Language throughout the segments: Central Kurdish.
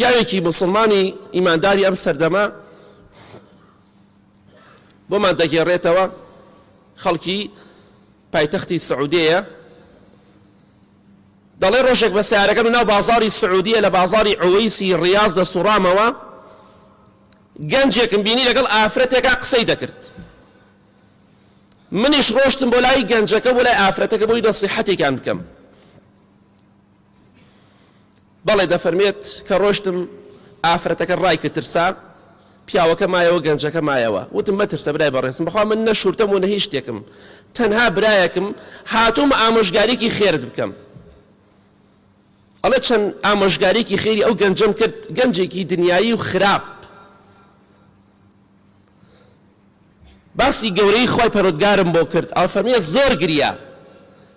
پیاوێکی موسڵمانی ئیمانداری ئەم سەردەمە بۆمان دەگێڕێتەوە، خەڵکی پایتەختی سعودیەیە، دەڵێ ڕۆژێک بە سەیارەکەم لەناو بازاڕی سعودیە لە بازاڕی عوەیسی ڕیاز دەسوڕامەوە، گەنجێکم بینی لەگەڵ ئافرەتێکا قسەی دەکرد. منیش ڕۆشتم بۆ لای گەنجەکە بۆ لای ئافرەتەکە بۆی نەسیحەتێکیان بکەم. بەڵێ دەفەرمێت کە ڕۆشتم ئافرەتەکە ڕایکرد ترسا پیاوەکە مایەوە گەنجەکە مایەوە وتم مەترسە برای بەڕێزم بەخوا من نە شورتەم و نە هیچ شتێکم تەنها برایەکم هاتووم ئامۆژگاریکی خێرت بکەم ئەڵێ چەند ئامۆژگاریکی خێری ئەو گەنجەم کرد گەنجێکی دنیایی و خراپ باسی گەورەیی خوای پەروەردگارم بۆ کرد، ئەو فەرمووی زۆر گریا،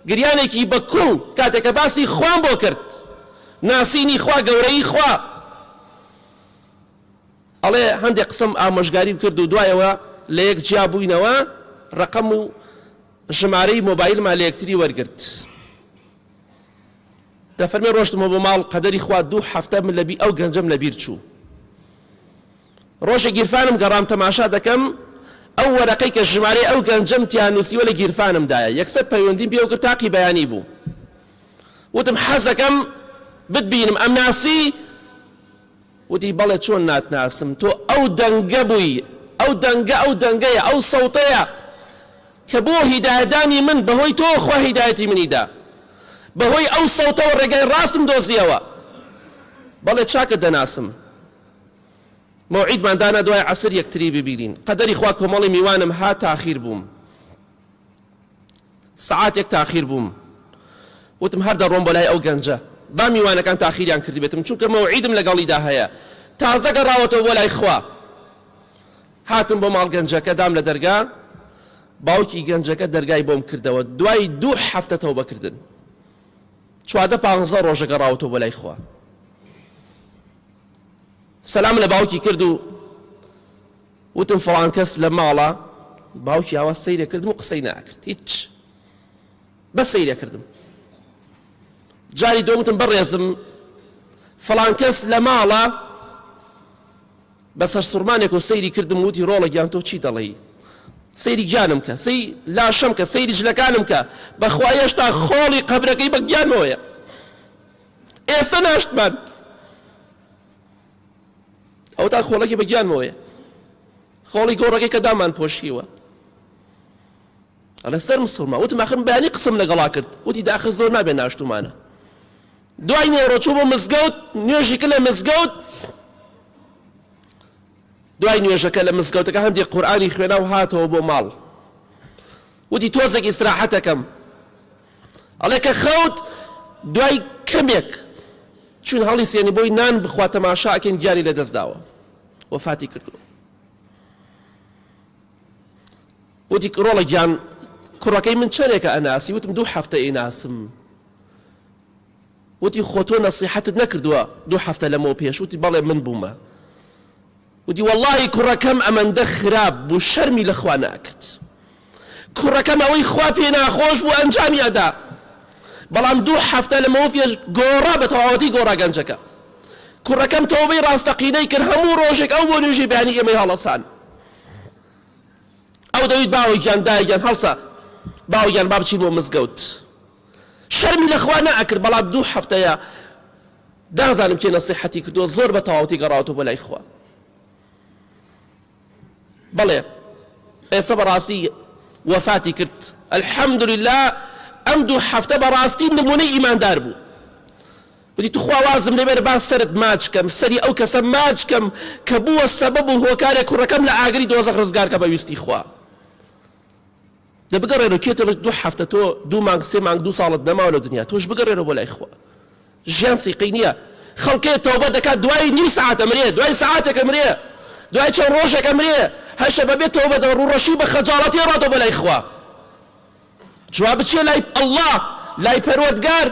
گریانێکی بە کوڵ کاتێک کە باسی خوام بۆ کرد، ناسینی خوا، گەورەیی خوا. ئەڵێ هەندێک قسەم ئامۆژگاریم کرد و دوایەوە لە یەک جیا بووینەوە، ڕەقەم و ژمارەی مۆبایلمان لە یەکتری وەرگرت. دەفەرمێ ڕۆشتمەوە بۆ ماڵ، قەدەری خوا دوو هەفتە من لەبی ئەو گەنجەم لەبیر چوو. ڕۆژێک گیرفانم گەڕام تەماشا دەکەم ئەو وەرەقەی کە ژمارەی ئەو گەنجەم تیا نووسیوە لە گیرفانمدایە، یەکسەر پەیوەندیم پێوە کرد تاقی بەیانی بوو وتم حەزەکەم بتبینم ئەمناسی؟ وتی بەڵێ چۆن ناتناسم تۆ ئەو دەنگە بووی ئەو دەنگە ئەو دەنگەیە ئەو سەوتەیە کە بۆ هیدایەتدانی من بەهۆی تۆ خوا هیدایەتی منی دا بەهۆی ئەو سەوتەوە ڕێگای ڕاستم دۆزیەوە بەڵێ چاکت دەناسم مەوعیدمان دانا دوای عەسر یەکتری ببینین قەدەری خوا کۆمەڵی میوانم هات تاخیر بووم سەعاتێک تاخیر بووم وتم هەر دەڕۆم بۆ لای ئەو گەنجە با میوانەکان تاخیریان کردبێتم چونکە مەوعیدم لەگەڵیدا هەیە تازە گەڕاوەتەوە بۆ لای خوا هاتم بۆ ماڵ گەنجەکە دام لە دەرگا باوکی گەنجەکە دەرگای بۆم کردەوە دوای دوو هەفتە تەوبەکردن 14 پانزە ڕۆژە گەڕاوەتەوە بۆ لای خوا سەلام لە باوکی کرد و وتم فڵان کەس لە ماڵە باوکی ئاوا سەیرێ کردم و قسەی ناکرد هیچ بەس سەیرێ کردم جاری دوم وتم بەڕێزم فڵان کەس لە ماڵە بە سەرسوڕمانێک و سەیری کردم وتی ڕۆڵە گیان تۆ چی دەڵێی سەیری گیانم کە سەی لاشەم کە سەیری جلەکانم کە بەخوا هێشتا خۆڵی قەبرەکەی بە گیانمەوەیە ئێستا ناشتمان ئەوەتا خۆڵەکی بە گیانمەوەیە خۆڵی گۆڕەکەی کە دامان پۆشیوە ئەڵێ سەرم سوڕما وتم ئاخر بەیانی قسم لەگەڵا کرد وتی داخر زۆر نابێ ناشتومانە دوای نێڕۆ چوو بۆ مزگەوت نوێژی کرد لە مزگەوت دوای نوێژەکە لە مزگەوتەکە هەندێک قورئانی خوێنا و هاتەوە بۆ ماڵ وتی تۆزێک ئیسراحەتەکەم ئەڵێ کە خەوت دوای کەمێک چون هەڵی سێنی بۆی نان بخوا تەماشا ئەکەین گیانی لەدەست داوە وەفاتی کردووە وتی ڕۆڵە گیان کوڕەکەی من چەندێکە ئەناسی وتم دوو هەفتە ئیناسم وتی خۆ تۆ نەسیحەتت نەکردووە دوو هەفتە لەمەوە پێش وتی بەڵێ من بوومە وتی وەڵاهی کوڕەکەم ئەمەندە خراپ بوو شەرمی لە خوا نەئەکرد کوڕەکەم ئەوەی خوا پێ ناخۆش بوو ئەنجامی ئەدا بەڵام دوو هەفتە لەمەوە پێش گۆڕا بە تەواوەتی گۆڕا گەنجەکە کوڕەکەم تەوبەی ڕاستەقینەی کرد هەموو ڕۆژێک ئەو بۆ نوێژی بەیانی ئێمەی هەڵەسان ئەو دەویت باوە گیان دایە گیان هەڵسە باوە گیان با بچین بۆ مزگەوت شەرمی لە خوا نەئەکرد بەڵام دوو هەفتەیە نازانم کێ نەسیحەتی کردووە زۆر بە تەواوەتی گەڕاوەتەوە بۆ لای خوا بەڵێ ئێستا بەڕاستی وەفاتی کرد الحمدلله ئەم دوو هەفتە بەڕاستی نمونەی ئیماندار بوو وتی توخوا وازم لێ بێنە با سەرت ماچ کەم سەری ئەو کەسە ماچ کەم کە بووە سەبەب و هۆکارێک کوڕەکەم لە ئاگری دۆزەخ ڕزگار کە بە ویستی خوا دە بگەڕێنەوە کێ دەڵێت دوو هەفتە تۆ دوو مانگ سێ مانگ دوو ساڵت نەماوە لە دنیا تۆش بگەڕێنەوە بۆ لای خوا ژیان سیقەی نییە خەڵکێ تەوبە دەکات دوای نیو سەعات ئەمرێ دوای سەعاتێک ئەمرێ دوای چەند ڕۆژێک ئەمرێ هەشە بەبێ تەوبە دە ڕووڕەشی بە خەجاڵەتی ڕاتەوە بۆ لای خوا جواب بچێ لای اللە لای پەروەردگار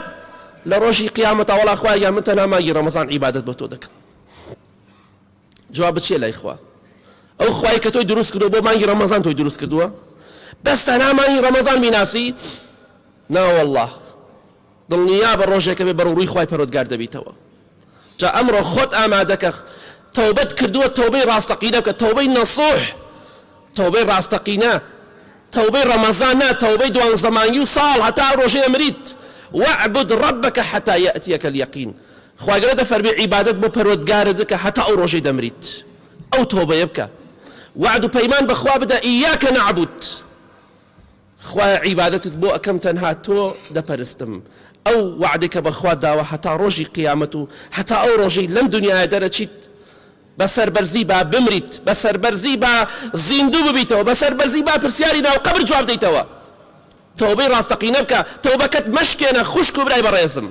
لە ڕۆژی قیامەتا وەڵا خوایە گیان من تەنها مانگی ڕەمەزان عیبادەت بۆ تۆ دەکەم جواب بچێ لای خوا ئەو خوای کە تۆی دروست کردووە بۆ مانگی ڕەمەزان تۆی دروست کردووە بەس تەنها مانگی ڕەمەزان بیناسی ناوەڵڵا دڵنیا بە ڕۆژێکە بێ بەڕووی خوای پەروەردگار دەبیتەوە. جا ئەمڕۆ خۆت ئامادەکە تەوبەت کردووە تەوبەی ڕاستەقینە بکە تەوبەی نەسوح تەوبەی ڕاستەقینە تەوبەی ڕەمەزان نا تەوبەی دوانزە مانگی و ساڵ هەتا ئەو ڕۆژەی ئەمریت واعبد ربک حتی یأتیک الیقین خوای گەورە دەفەرمێ عیبادەت بۆ پەروەردگارت بکە هەتا ئەو ڕۆژەی دەمریت ئەو تەوبەیە بکە وەعد و پەیمان بەخوا بدە ایاک نعبد خوایە عیبادەتت بۆ ئەکەم تەنها تۆ دەپەرستم ئەو وەعدەی کە بەخوا داوە هەتا ڕۆژی قیامەت و هەتا ئەو ڕۆژەی لەم دنیایە دەرەچیت بە سەربەرزی با بمریت بە سەربەرزی با زیندوو ببیتەوە بە سەربەرزی با پرسیاری ناو قەبر جواب دەیتەوە تەوبەی ڕاستەقینە بکە تەوبەکەت مەشکێنە خوشک و برای بەڕێزم.